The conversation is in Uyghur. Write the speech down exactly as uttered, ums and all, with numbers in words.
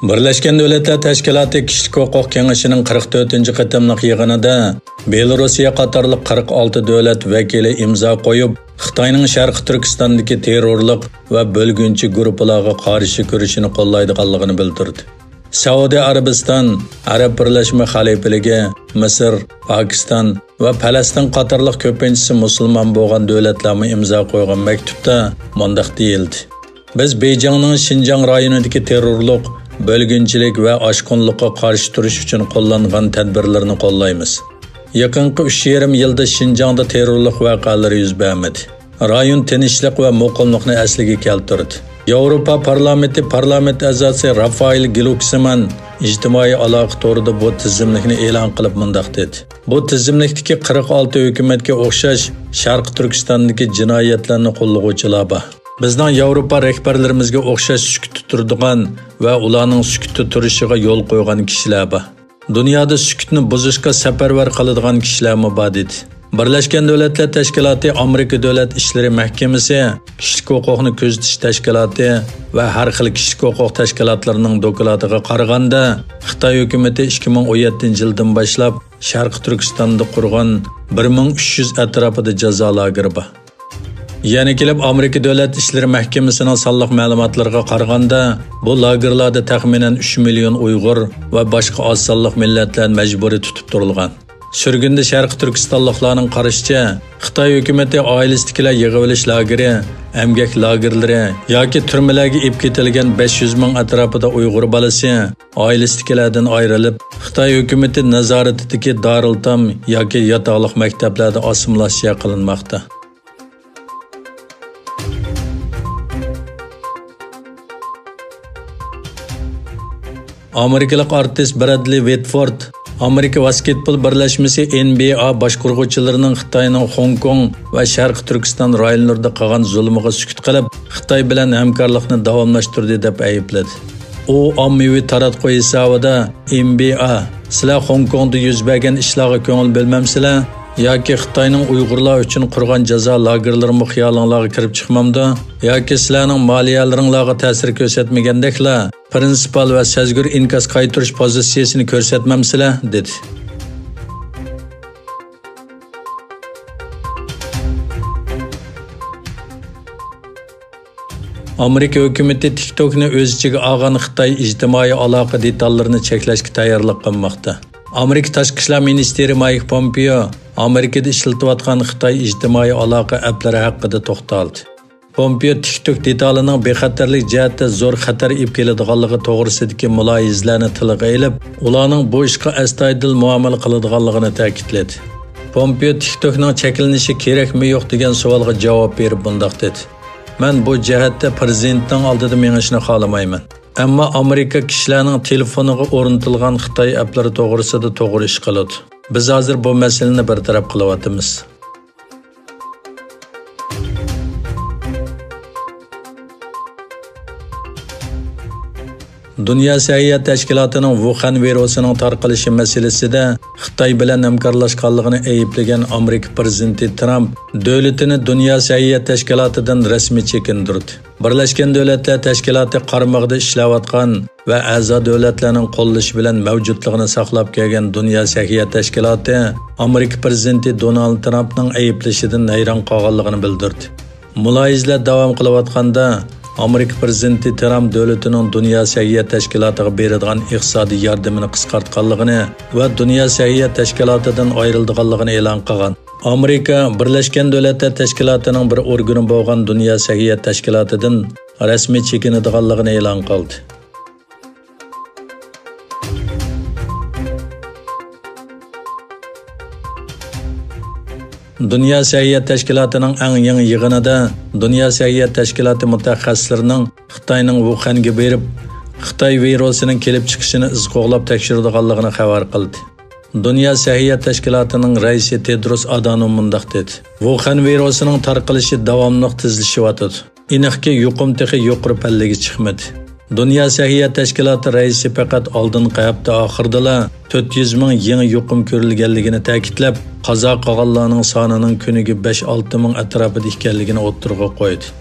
بىرلەشكەن دۆلەتلەر تەشكىلاتى كىشىلىك ھوقۇق كېڭىشىنىڭ قىرىق تۆتىنچى قېتىملىق يىغىنىدا بېلورۇسىيە قاتارلىق قىرىق ئالتە دۆلەت ۋەكىلى ئىمزا قويۇپ، خىتاينىڭ شەرقىي تۈركىستاندىكى تېررورلۇق ۋە بۆلگۈنچى گۇرۇپپىلارغا قارشى كۈرىشىنى قوللايدىغانلىقىنى بىلدۈردى. سەئۇدى ئەرەبىستان، ئەرەب بىرلەشمە خەلىپىلىكى، مىسىر، پاكىستان ۋە پەلەستىن قاتارلىق كۆپىنچىسى مۇسۇلمان بولغان دۆلەتلەرمۇ ئىمزا قويغان مەكتۇپتا مۇنداق دېيىلدى: بىز بېيجىڭنىڭ شىنجاڭ رايونىدىكى تېررورلۇق، بۆلگۈنچىلىك ۋە ئاشقۇنلۇققا قارشى تۇرۇش ئۈچۈن قوللانغان تەدبىرلىرىنى قوللايمىز. يېقىنقى ئۈچ يېرىم يىلدا شىنجاڭدا تېررورلۇق ۋەقەلىرى يۈز بەرمىدى. رايون تىنچلىق ۋە مۇقىملىقنى ئەسلىگە كەلتۈردى. ياۋروپا پارلامېنتى پارلامېنت ئەزاسى رافائېل گلۇكسمان ئىجتىمائىي ئالاقە تورىدا بۇ تىزىملىكنى ئېلان قىلىپ مۇنداق دېدى: بۇ تىزىملىكتىكى قىرىق ئالتە ھۆكۈمەتكە ئوخشاش شەرقىي تۈركىستاندىكى جىنايەتلەرنى قوللىغۇچىلار بار. بىزنىڭ ياۋروپا رەھبەرلىرىمىزگە ئوخشاش سۈكۈتتە تۇرىدىغان ۋە ئۇلارنىڭ سۈكۈتتە تۇرۇشىغا يول قويغان كىشىلەر بار. دۇنيادا سۈكۈتنى بۇزۇشقا سەپەرۋەر قىلىدىغان كىشىلەرمۇ بار، دېدى. بىرلەشكەن دۆلەتلەر تەشكىلاتى ئامېرىكا دۆلەت ئىشلىرى مەھكىمىسى، كىشىلىك ھوقۇقنى كۆزىتىش تەشكىلاتى ۋە ھەر خىل كىشىلىك ھوقۇق تەشكىلاتلىرىنىڭ دوكلاتىغا قارىغاندا، خىتاي ھۆكۈمىتى ئىككى مىڭ ئون يەتتىنچى يىلدىن باشلاپ شەرقىي تۈركىستاندا قۇرغان بىر مىڭ ئۈچ يۈز ئەتراپىدا جازا لاگېرى بار. يەنە كېلىپ ئامېرىكا دۆلەت ئىشلىرى مەھكىمىسىنىڭ سانلىق مەلۇماتلىرىغا قارىغاندا، بۇ لاگېرلاردا تەخمىنەن ئۈچ مىليون ئۇيغۇر ۋە باشقا ئاز سانلىق مىللەتلەر مەجبۇرىي تۇتۇپ تۇرۇلغان. سۈرگۈندە شەرقىي تۈركىستانلىقلارنىڭ قارىشىچە، خىتاي ھۆكۈمىتى ئائىلىسىدىكىلەر يىغىۋېلىش لاگېرى، ئەمگەك لاگېرلىرى ياكى تۈرمىلەرگە ئېلىپ كېتىلگەن بەش يۈز مىڭ ئەتراپىدا ئۇيغۇر بالىسى ئائىلىسىدىكىلەردىن ئايرىلىپ، خىتاي ھۆكۈمىتى نازارىتىدىكى دارىلئېتام ياكى ياتاقلىق مەكتەپلەردە ئاسسىمىلياتسىيە قىلىنماقتا. ئامېرىكىلىق ئارتىس برادلى ۋېتفورد ئامېرىكا ۋاسكېتبول بىرلەشمىسى، ئېن بى ئا، باشقۇرغۇچىلىرىنىڭ خىتاينىڭ خوڭكوڭ ۋە شەرقىي تۈركىستان رايونلىرىدا قىلغان زۇلۇمىغا سۈكۈت قىلىپ، خىتاي بىلەن ھەمكارلىقنى داۋاملاشتۇردى، دەپ ئەيىبلىدى. ئۇ ئاممىۋى تاراتقۇ ھېسابىدا، ئېن بى ئا، سىلەر خوڭكوڭدا يۈز بەرگەن ئىشلارغا كۆڭۈل بۆلمەمسىلەر؟ ياكى خىتاينىڭ ئۇيغۇرلار ئۈچۈن قۇرغان جازا لاگېرلىرىمۇ خىيالىڭلارغا كىرىپ چىقمامدۇ؟ ياكى سىلەرنىڭ مالىيەلىرىڭلارغا تەسىر كۆرسەتمىگەندەكلا، پرىنسىپال ۋە سەزگۈر ئىنكاس قايتۇرۇش پوزىتسىيىسىنى كۆرسەتمەمسىلەر؟ دېدى. ئامېرىكا ھۆكۈمىتى تىك توكنى ئۆز ئىچىگە ئالغان خىتاي ئىجتىمائىي ئالاقە دېتاللىرىنى چەكلەشكە تەييارلىق قىلماقتا. ئامېرىكا تاشقى ئىشلار مىنىستىرى مايك پومپېئو ئامېرىكىدا ئىشلىتىۋاتقان خىتاي ئىجتىمائىي ئالاقە ئەپلىرى ھەققىدە توختالدى. پومپېئو تىك توك دېتالىنىڭ بىخەتەرلىك جەھەتتە زور خەتەر ئېلىپ كېلىدىغانلىقى توغرىسىدىكى مۇلاھىزىلەرنى تىلغا ئېلىپ، ئۇلارنىڭ بۇ ئىشقا ئەستايىدىل مۇئامىلە قىلىدىغانلىقىنى تەكىتلىدى. پومپېئو تىك توكنىڭ چەكلىنىشى كېرەكمۇ يوق دېگەن سوئالغا جاۋاب بېرىپ مۇنداق دېدى: مەن بۇ جەھەتتە پىرېزىدېنتنىڭ ئالدىدا مېڭىشنى خالىمايمەن. ئەمما ئامېرىكا كىشىلەرنىڭ تېلېفونىغا ئورنىتىلغان خىتاي ئەپلىرى توغرىسىدا توغرا ئىش قىلىدۇ. بىز ھازىر بۇ مەسىلىنى بىر تەرەپ قىلىۋاتىمىز. دۇنيا سەھىيە تەشكىلاتىنىڭ ۋۇخەن ۋىرۇسىنىڭ تارقىلىشى مەسىلىسىدە خىتاي بىلەن ھەمكارلاشقانلىقىنى ئەيىبلىگەن ئامېرىكا پىرېزىدېنتى ترامپ دۆلىتىنى دۇنيا سەھىيە تەشكىلاتىدىن رەسمىي چېكىندۈردى. بىرلەشكەن دۆلەتلەر تەشكىلاتى قارمىقىدا ئىشلەۋاتقان ۋە ئەزا دۆلەتلەرنىڭ قوللىشى بىلەن مەۋجۇتلۇقىنى ساقلاپ كەلگەن دۇنيا سەھىيە تەشكىلاتى ئامېرىكا پىرېزىدېنتى دونالد ترامپنىڭ ئەيىبلىشىدىن ھەيران قالغانلىقىنى بىلدۈردى. مۇلاھىزىلەر داۋام قىلىۋاتقاندا، ئامېرىكا پىرېزىدېنتى ترامپ دۆلىتىنىڭ دۇنيا سەھىيە تەشكىلاتىغا بېرىدىغان ئىقتىسادىي ياردىمىنى قىسقارتقانلىقىنى ۋە دۇنيا سەھىيە تەشكىلاتىدىن ئايرىلىدىغانلىقىنى ئېلان قىلغان. ئامېرىكا بىرلەشكەن دۆلەتلەر تەشكىلاتىنىڭ بىر ئورگىنى بولغان دۇنيا سەھىيە تەشكىلاتىدىن رەسمىي چېكىنىدىغانلىقىنى ئېلان قىلدى. دۇنيا سەھىيە تەشكىلاتىنىڭ ئەڭ يېڭى يىغىنىدا دۇنيا سەھىيە تەشكىلاتى مۇتەخەسسىسلىرىنىڭ خىتاينىڭ ۋۇخەنگە بېرىپ، خىتاي ۋىرۇسىنىڭ كېلىپ چىقىشىنى ئىز قوغلاپ تەكشۈرىدىغانلىقىنى خەۋەر قىلدى. دۇنيا سەھىيە تەشكىلاتىنىڭ رەئىسى تېدروس ئادانوم مۇنداق دېدى: ۋۇخەن ۋىرۇسىنىڭ تارقىلىشى داۋاملىق تېزلىشىۋاتىدۇ. ئېنىقكى، يۇقۇم تېخى يۇقىرى پەللىگە چىقمىدى. دۇنيا سەھىيە تەشكىلاتى رەئىسى پەقەت ئالدىنقى ھەپتە ئاخىرىدىلا تۆت يۈز مىڭ يېڭى يۇقۇم كۆرۈلگەنلىكىنى تەكىتلەپ، قازا قىلغانلارنىڭ سانىنىڭ كۈنىگە بەش ئالتە مىڭ ئەتراپىدا ئىكەنلىكىنى ئوتتۇرىغا قويدى.